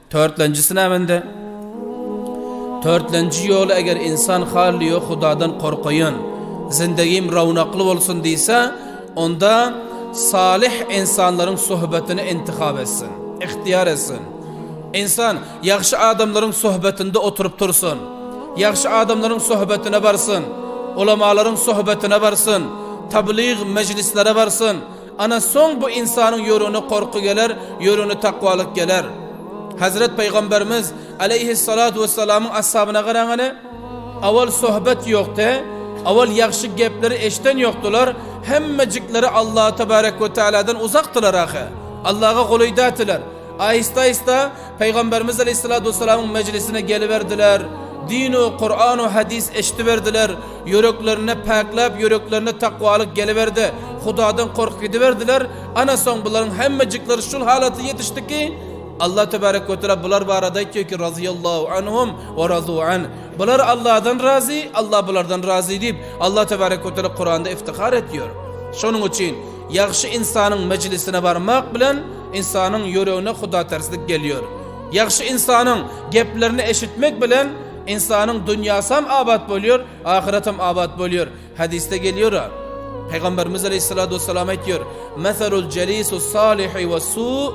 Törtlenjisi näme indi? Törtlenji ýoly eger insan hallyýo Hudadan korkaýan, zindegim rawnakly bolsun diýse, onda salyh insanlaryň sohbetini intihap etsin, ihtiýar etsin. Insan ýagşy adamlaryň sohbetinde oturyp tursun. Ýagşy adamlaryň sohbetine barsyn, ulamalaryň sohbetine barsyn, tablyg mejlislere barsyn. Ana soň bu ynsanyň ýüregine gorky geler, ýüregine takwalyk geler. Hazret Pygamberimiz aleýhissalatu wessalamyň ashabyna garaň ene, awal sohbet ýokdy, awal ýagşy gepleri eşden ýokdular, hemmejikleri Alla tebarek we tealadan uzakdylar ahy. Allaga golaý dätiler. Aýysta-aýysta Pygamberimiz aleýhissalatu wessalamyň mejlisine geliberdiler. Dinu, Kuranu, hadis eşidiberdiler. Ýüreklerine päkläp, ýüreklerine takwalyk geliberdi. Hudadan korkup gidiberdiler. Ana soň bularyň hemmejikleri şul halata ýetişdi ki, Allah tebarek we teala bular barada aýtýar ki, Razyýallahu anhum we razu an. Bular Allahdan razy, Allah bulardan razy diýip, Allah tebarek we teala Kuranda iftihar etýär. Şonuň üçin ýagşy ynsanyň mejlisine barmak bilen ynsanyň ýüregine hudaterslik gelýär. Ýagşy ynsanyň geplerini eşitmek bilen ynsanyň dünýasam abat bolýar, ahyretem abat bolýar. Hadysda gelýär, Pygamberimiz aleyhissalatu vesselam aýtýar, Meselul jelisus salihi we su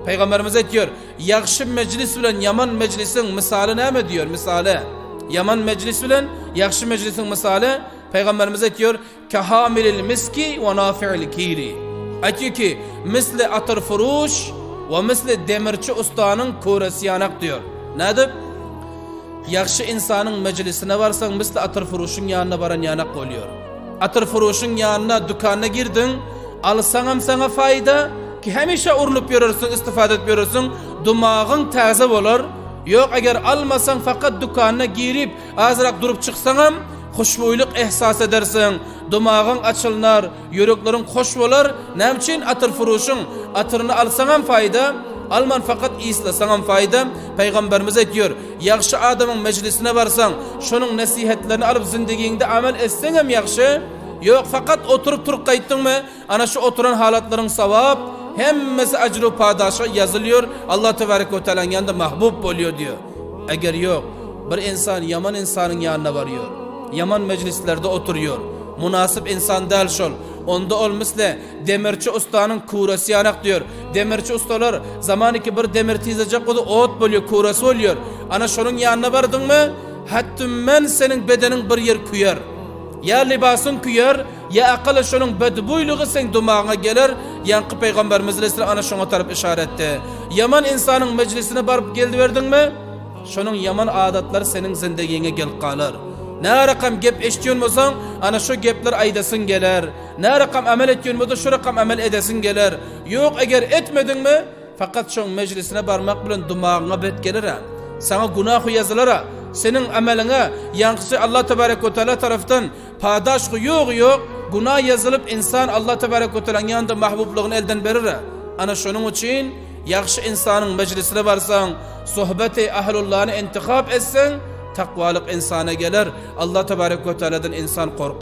Pygamberimiz aýtýar, ýagşy mejlis bilen ýaman mejlisiň mysaly näme diýýär? Mysaly. Ýaman mejlis bilen ýagşy mejlisiň mysaly Pygamberimiz aýtýar, Kehamilil miski we nafi'il kiri. Aýtýar ki, misli atyrfuruş we misli demirçi ustanyň küresi ýanak diýýär. Nädip? Ýagşy ynsanyň mejlisine barsaň, misli atyrfuruşyň ýanyna baran ýanak bolýar. Atyrfuruşyň ýanyna, dükanyna girdiň, alsaňam saňa faýda, ki hemişe urnup ýörersiň, istifada edip ýörersiň, dumagyň täze bolar. Ýok, eger almasaň, fakat dükanyna girip, azrak durup çyksaňam, Hoşboýlyk ehsas edersiň, dumagyň açylnar, ýürekleriň hoş bolar, näme üçin atyrfuruşyň atyryny alsaňam faýda, alman fakat yslasaňam faýda, Pygamberimiz aýtýar, ýagşy adamyň mejlisine barsaň, şonuň nesihetlerini alyp zindigiňde amel etseňem ýagşy, ýok fakat oturyp turup gaýtdyňmy, ana şu oturan halatlaryň sawap, hemmesi ajru padaşa ýazylýar, Allah tebarek we tealanyň ýanynda mahbub bolýar diýýär. Eger ýok, bir ynsan ýaman ynsanyň ýanyna barýar, ýaman mejlislerde oturýar, mynasyp ynsan däl şol, onda ol misli demirçi ussanyň küresi ýanak diýer. Demirçi ussalar zamaniki bir demir tizlejek bolsa ot bolýar, küresi bolýar. Ana şonuň ýanyna bardyňmy, hetdümmen seniň bedeniň bir ýeri küýer. Ýa lybasyň küýer, ýa akaly şonuň bedbuýlygy seň dumagyňa geler, ýaňky Pygamberimiz aleyhisselam ana şoňa tarap yşara etdi. Ýaman ynsanyň mejlisine baryp geldiberdiňmi, şonuň ýaman adatlary seniň zindegiňe gelip galar. Nä rakam gep eşitýän bolsaň, ana şo gepleri aýdasyň geler. Nä rakam amel etýän bolsa, şo rakam amel edesiň geler. Ýok, eger etmediňmi, Fakat şoň mejlisine barmak bilen dumagyňa bet geler-ä. Saňa günahy ýazylar-a. Seniň ameliňe, ýaňkysy Allah tebarek we teala tarapdan padaş ýogy ýok, günah ýazylyp insan Allah tebarek we tealanyň ýanynda mahbublygyny elden berer-ä. Ana şonuň üçin ýagşy insanyň mejlisine barsaň, sohbeti ahlullany intihap etseň, takwalyk insana geler. Allah tebarek we tealadan insan gorkar.